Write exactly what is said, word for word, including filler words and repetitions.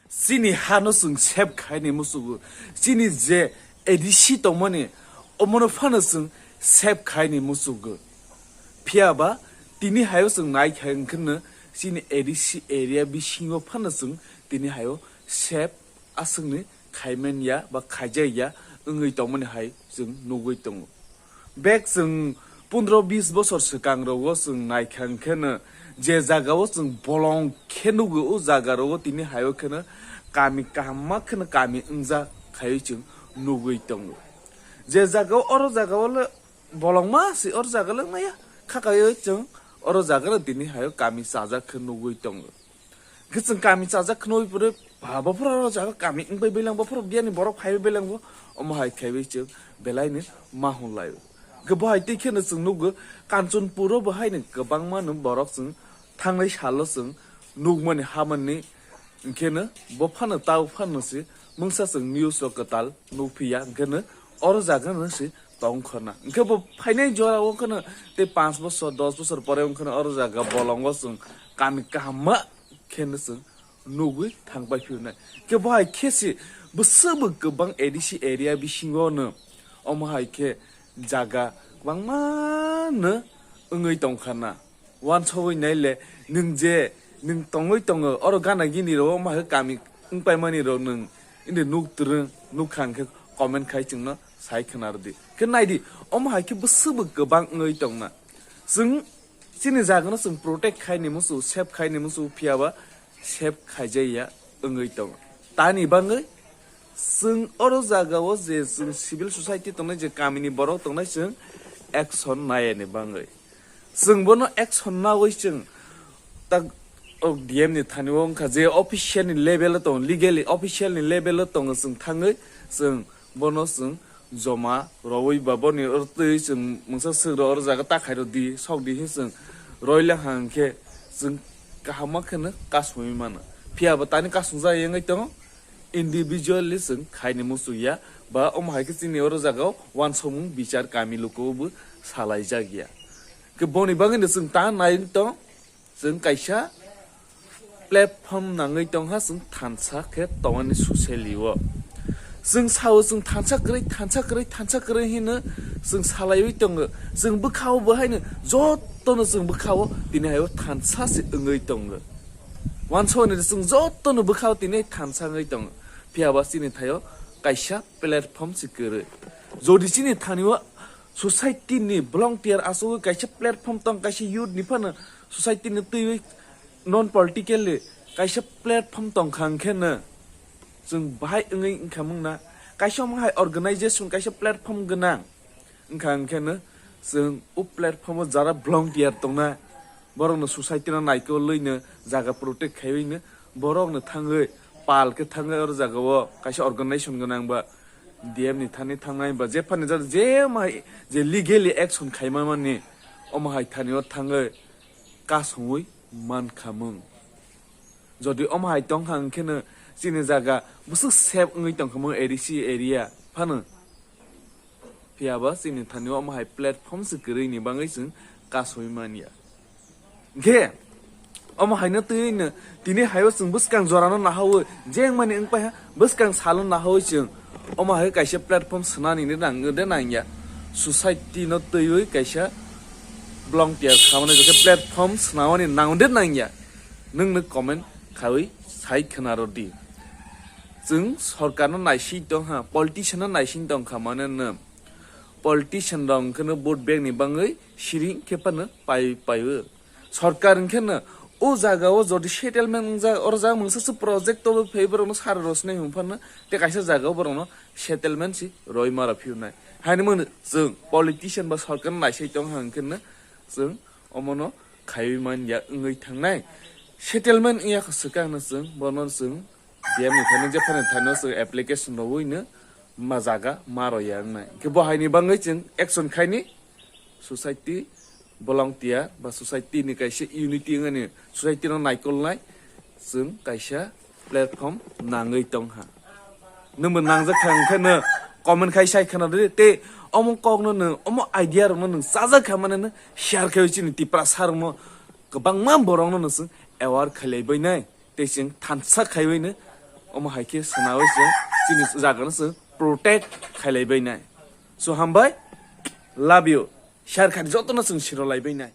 Chini hano chwng save khaini muchugo. Chini je A D C tongmani, omono phano chwng save khaini muchugo. Phiya ba tini hayo chwng nai khai wngkheno chini A D C area bisingo phano chwng tini hayo save aswkni khaiman ya ba khaijak ya wngwi tongmani hai chwng nugwi tongo. Bek chwng pondro bis bosor swkang rogo chwng naikha wngkheno je jagao chwng bolong khe nugo, o jaga rogo tini hayo kheno kami kaham ma kheno kami wngjak khaiwi chwng nugwi tongo. Je jagao oro jagao le bolongma se oro jaga le wngmaya, kha kaiwi chwng oro jaga le tini hayo kami chajak khe nugwi tongo. Hwnkhe chwng kami chajak khwnwi pore, ba, bophoro oro jaga kami wngbai beleng, bophoro biyani borok phaibai beleng bo, omo hai khaiwi chwng belaini ma hwnlai. Hwnkhe bo hai tei kheno chwng nukgo, Kanchanpuro bo haino kwbangma no borok chwng thangnai salo chwng nukmani hamani, hwnkhe bo phano tao phano se mungsa chwng news o kwtal nukphiya, hwnkhe oro jaga no se tong khorna. Hwnkhe bo phainai jora o kheno tei panch bosor, dos bosor pore wngkheno oro jaga bolongo chwng kami kaham ma kheno chwng nugwi thangpai phirnai. Khe bo hai khe se bwswk bo kwbang A D C area bisingo no omo hai khe jaga kwbangma no wngwi tongkha na. Wansogwi naile nwng je nwng tongwi tongo oro gana gini rok omo hai khe kami wngpaimani rok nwng inde nuk twrwng nukha hwnkhe comment khai chwngno sai khwnarwdi. Khe naidi omo hai khe bwswk bo kwbang wngwi tongna. Chwng chini jagano chwng protect khaini muchung, save khaini muchung, phiya ba save khaijaya wngwi tongo. Tani bangwi chwng oro jagao je chwng civil society tongnai, je kamini borok tongnai, chwng action nayani bangwi. Chwng bono action nawi chwng tak o D M ni thani o wngkha je official ni level o tongo, legally official ni level o tongo, chwng thangwi chwng bono chwng joma rwwi ba boni oro twi chwng mungsa swk rw oro jaga ta khai rw di, sok di, hwnwi chwng rwile hang khe chwng kaham ma kheno kasungwi mano. Phiya bo tani kasung jaya wngwi tongo, individually chwng khaini muchung ya, ba omo hai khe chini oro jagao wansokmung bichar kami luku bo salai jak ya. Khe boni bagwi no chwng ta nai tong. Chwng kaisa platform nangwi tongkha, chwng thansa khe tongmani socially o. Chwng sao chwng thansa kwrwi, thansa kwrwi, thansa kwrwi hino chwng salaiwi tongo. Chwng bwkhao bo haino jotono chwng bwkhao tini haio thansa se wngwi tongo. Wansokni chwng jotono bwkhao tini thansa wngwi tongo. Phiya ba chini thaio kaisa platform se kwrwi. Jodi chini thani o society ni volunteer asugwi kaisa platform tong, kaisa youth ni phano society ni twiwi non political le kaisa platform tongkha hwnkhe no chwng bahai wngwi wngkha mung na, kaisa omo hai organization kaisa platform gwnang wngkha hwnkhe no chwng o platform o jara volunteer tongnai borok no society no naikolwi no jaga protect khaiwi no borok no thangwi pal khe thangwi oro jaga o kaisa organization gwnang ba D M ni thani thangnai ba jephani jat je mai je legally action khaima mani omo hai thani o thangwi kasungwi mankha mung. Jodi omo hai tongkha hwnkhe no chini jaga bwswk safe wngwi tongkha mung A D C area phano. Phiya ba chini thani omo hai platform se kwrwi ni bagwi chwng kasungwi manya. Hwnkhe omo haino twi no tini haio chwng bwskang jorano nahawi jeng mani wngpai ha, bwskang salo nahawi chwng omo hai kaisa platform swnani ni nang de nangya. Society no twiwi kaisa volunteer khamani je platform swnamani nang de nangya. Nwng no comment khaiwi sai khwna rw di. Chwng sorkar no naising tong ha, politician no naising tong kha mane no. Politician rok hwnkhe no vote bank ni bagwi siring khe phano pai, paiwi. Sorkar hwnkhe no o jaga o jodi settlement wngjak, oro jaga mungsa se project tobo phai borok no sara rw sinai hwn phano tei kaisa jaga o borok no settlement si roi mara phiu nai. Haini mano chwng politician ba sorkar no naisai tong ha hwnkhe no chwng omo no khaiwi man ya wngwi thangnai. Settlement wngya kho swkang no chwng bono chwng D M ni thani jephani thani o chwng application rwui no ma jaga ma rw ya wngnai. Hwnkhe bo hai ni bagwi chwng action khai ni society volunteer ba society ni kaisa unity wngani society no naikolnai chwng kaisa platform nangwi tong ha. Nwng bo nangjak kha hwnkhe no comment khai sai khwna di tei omo kok no nwng omo idea rok no nwng chajak kha mane no share khai chini Tiprasa rok no kwbangma borok no nwng chwng aware khailai bai nai. Tei chwng thansa khaiwi no Omo hai khe swnawi se chini jagano se protect khailai bai nai. So hambai, love you. Share khai jotono chwng siro lai bai nai.